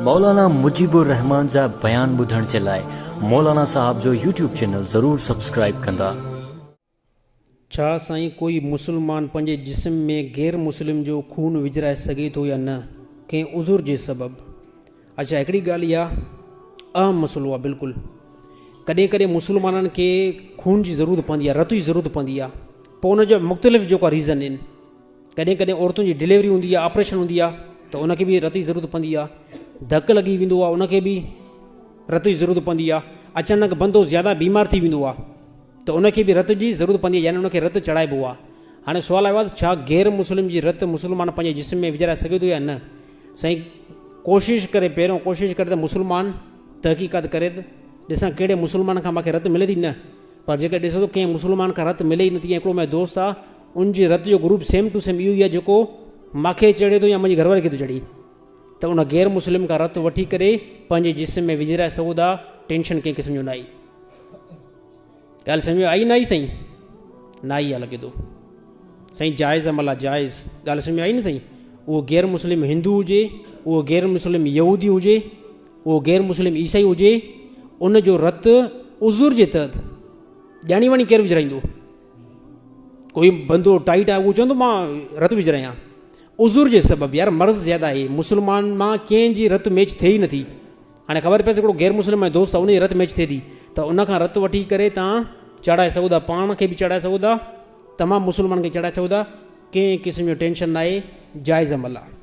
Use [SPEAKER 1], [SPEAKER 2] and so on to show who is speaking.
[SPEAKER 1] مولانا مجيب الرحمان جا بيان ٻڌڻ جي لاء مولانا صاحب جو يوٽيوب چينل ضرور سبسڪرائيب ڪندا.
[SPEAKER 2] ڇا سائين ڪوئي مسلمان پنهنجي جسم ۾ غير مسلم جو خون وجهرائي سگهي ٿو يا نه ڪنهن عذر جي سبب اڇا هڪڙي ڳالهه اها اهم مسئلو آهي بلڪل ڪڏهن ڪڏهن مسلمانن کي خون جي ضرورت پوندي آهي رت جي ضرورت پوندي آهي پوء ان جا مختلف جيڪو ريزن آهن ڪڏهن ڪڏهن عورتن جي ڊليوري هوندي آهي آپريشن هوندي آهي ته ان کي به رت جي ضرورت پوندي آهي ڌڪ لڳي ويندو آهي ان کي به رت جي ضرورت پوندي آهي اچانڪ بندو زياده بيمار ٿي ويندو آهي ته ان کي به رت جي ضرورت پوندي آهي يعني ان کي رت چڙهائبو آهي هاڻي سوال آيو آهي ته ڇا غير مسلم جي رت مسلمان پنهنجي جسم ۾ وجهرائي سگهي ٿو يا نه سائين ڪوشش ڪري پهريون ڪوشش ڪري ته مسلمان تحقيقات ڪري ته ڏسان ڪهڙي مسلمان کان مانکي رت ملي ٿي نه پر جيڪڏهن ڏسو ته ڪنهن مسلمان کان رت ملي ئي نٿي ۽ هڪڙو منهنجو دوست آهي ان جي رت جو گروپ سيم ٽو سيم اهو ئي آهي جيڪو مانکي چڙهي ٿو يا منهنجي گهر واري کي ٿو چڙهي ته ان غير مسلم کان رت وٺي ڪري پنهنجي جسم ۾ وجهرائي سگهو ٿا ٽينشن ڪنهن قسم جو نه آئي ڳالهه سمجهه ۾ آئي نه آئي سائين نه آئي آ لڳي ٿو سائين جائز عمل آ جائز ڳالهه سمجهه ۾ آئي نه سائين اهو غير مسلم هندو هجي اهو غير مسلم يهودي هجي اهو غير مسلم عيسائي هجي ان جو رت عذر جي تحت ڄاڻي واڻي ڪير وجهرائيندو ڪوئي بندو ٽائيٽ آهي اهو چوندو مان رت وجهرايان عذر جي سبب يار مرض زياده آهي مسلمان مان ڪنهن جي رت ميچ ٿئي ئي نٿي هاڻي خبر پيس هڪڙو غير مسلم ۽ دوست آهي ان جي رت ميچ ٿئي ٿي ته ان کان رت وٺي ڪري تان چڙهائي سگهو ٿا پاڻ کي به چڙهائي سگهو ٿا تمام مسلمان کي چڙهائي سگهو ٿا ڪنهن قسم جو ٽينشن ناهي جائز عمل آهي.